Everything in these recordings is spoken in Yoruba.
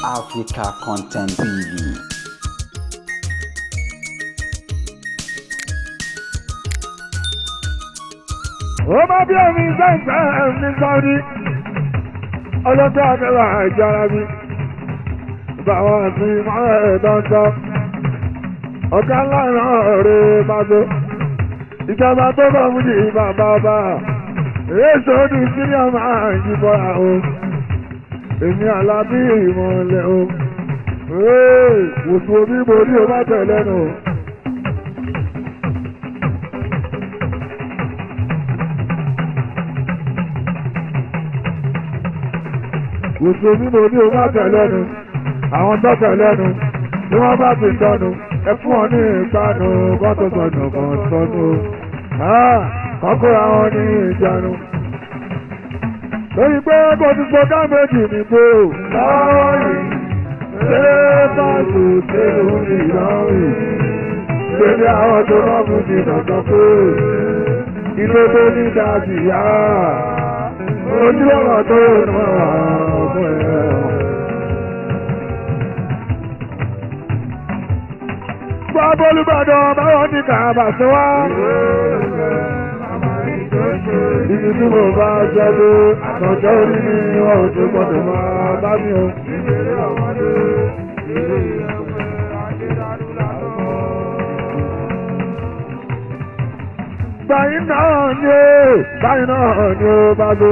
Africa Content TV. Ó bá bí omi sẹ́ǹsẹ̀ ní Saudi, ọlọ́gbẹ́ àmẹ́wà ìjọra mi, báwọn àti mọ́ẹ̀ẹ́dọ́ńtọ́, ọ̀gá ńlá rẹ̀ bá tó, ìjọba tó bọ̀ fún yìí bàbá ọba, èso ní síríà máa ń yí bọ́ra o, èmi Àlàbí ìmọ̀lẹ̀ o, wòsàn omi mo ní o má tẹ̀ lẹ́nu o. Mùsùlùmí mo ní o má tẹ̀ lẹ́nu, àwọn tó tẹ̀ lẹ́nu, tí wọ́n bá ti sọnù, ẹ fún wọn ní ìpanu, kọ́tò sọnù kan sọnù, kọ́kọ́ àwọn ní ìjánu. Lórí pé kò ti sọ ká méjì ní pé o, lọ́wọ́ yìí, ṣé báṣu ṣé òun ní ìlọrin, lórí àwọn tó bá fún ti dọ̀dọ̀ pé ilé tó ní dájì yá, ojúlọ́wọ́ tó nù ọ̀gbọ́n ẹ̀. Bọ́lúbàdàn báwọn ní kàbà sí wá. Ibi tí mo bá jẹ́ lé àtọ̀jọ́ orí mi wọn ò tó gbọ́dọ̀ máa bá mi o. Báyìí náà ni ó, báyìí náà ni ó bá lọ.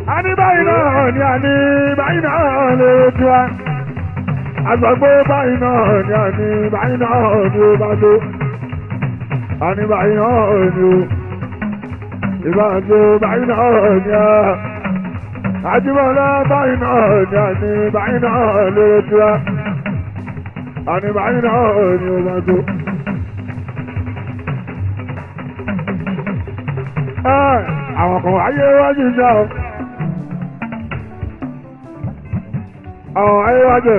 A ní báyìí náà ni a ní báyìí náà lè tú wa. Àgbàgbé báyìí náà ni a ní báyìí náà ni ó bá lọ. A ní báyìí náà ni ó. Ìbáṣe báyìí náà ni a. Àjíbọ̀lá báyìí náà ni a ní báyìí náà lè tú wa. A ní báyìí náà ni ó bá lọ. Àwọn kan ayé wájú ìjà o. Àwọn ayé wájú,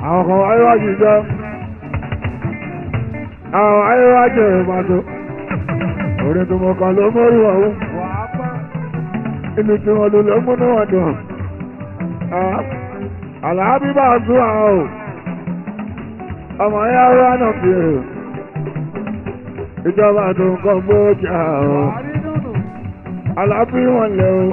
àwọn kan ayé wájú ìjà, àwọn ayé wájú ìpàtó. Orin tó mọ kan ló mórí wọn o. Inú tí wọn lò ló múnú wọn dùn. Àlàábí bá a tún àwọn o. Ọmọ yẹn wá náà fi hàn. Ìjọba tó ń kọ́ gbójà o. Àlàábí wọn lẹ o.